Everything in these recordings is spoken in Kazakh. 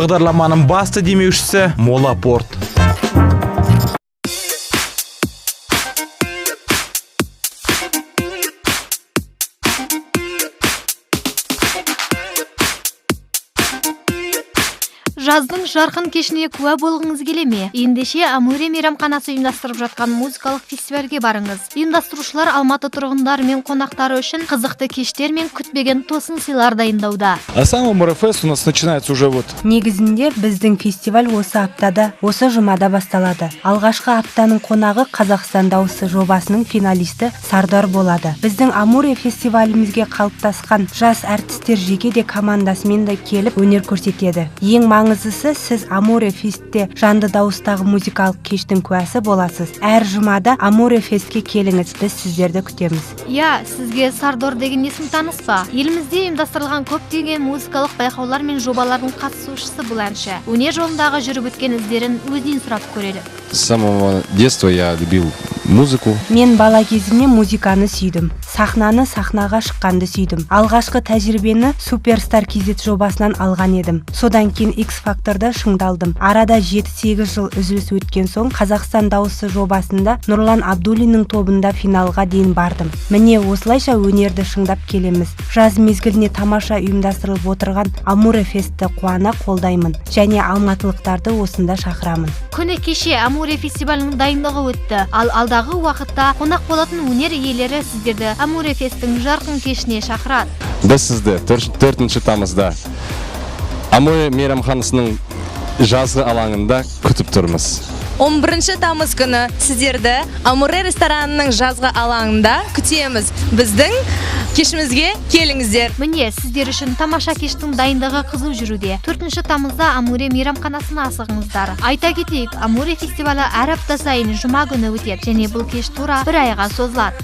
Бағдарламаның басты демеушісі Молапорт. Жаздың жарқын кешіне куә болғыңыз келе ме? Ендеше Амуре мейрамханасы ұйымдастырып жатқан музыкалық фестивальге барыңыз. Ұйымдастырушылар Алматы тұрғындары мен қонақтары үшін қызықты кештер мен күтпеген тосын сыйлар дайындауда. А сам Амуре Фест у нас начинается уже вот. Негізінде біздің фестиваль осы аптада, осы жұмада басталады. Алғашқы аптаның қонағы «Қазақстан дауысы» жобасының финалисті Сардар болады. Біздің Амуре фестивалімізге қалыптасқан жас әртістер жеке де, командасымен де келіп өнер көрсетеді. Ең маңыздысы, сіз Амуре Фестте жанды дауыстағы музыкалық кештің куәсі боласыз. Әр жұмада Амуре Фестке келіңіз, біз сіздерді күтеміз. Иә, сізге Сардор деген есім таныс па? Елімізде ұйымдастырылған көптеген музыкалық байқаулар мен жобалардың қатысушысы бұл әнші. Өнер жолындағы жүріп өткен іздерін өзінен сұрап көрелік. С самого детства я любил музыку. Мен бала кезімнен музыканы сүйдім. Сахнаны, сахнаға шыққанды сүйдім. Алғашқы тәжірибені Суперстар KZ жобасынан алған едім. Содан кейін X Факторда шыңдалдым. Арада 7-8 жыл үзіліс өткен соң, «Қазақстан дауысы» жобасында Нұрлан Абдуллиннің тобында финалға дейін бардым. Міне, осылайша өнерді шыңдап келеміз. Жаз мезгіліне тамаша ұйымдастырылып отырған Амуре Фестті қуана қолдаймын және алматылықтарды осында шақырамын. Күні кеше Амуре фестивалінің дайындығы өтті. Ал алдағы уақытта қонақ болатын өнер иелері сіздерді Амуре Фесттің жарқын кешіне шақырады. Біз сізді 4 тамызда Амуре мейрамханасының жазғы алаңында күтіп тұрмыз. 11 тамыз күні сіздерді Амуре ресторанының жазғы алаңында күтеміз. Біздің кешімізге келіңіздер. Міне, сіздер үшін тамаша кештің дайындығы қызу жүруде. 4 тамызда Амуре мейрамханасына асығыңыздар. Айта кетейік, Амуре фестивалі әр апта сайын жұма күні өтеді және бұл кеш тура бір айға созылады.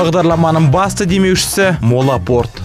Бағдарламаның басты демеушісі Молапорт.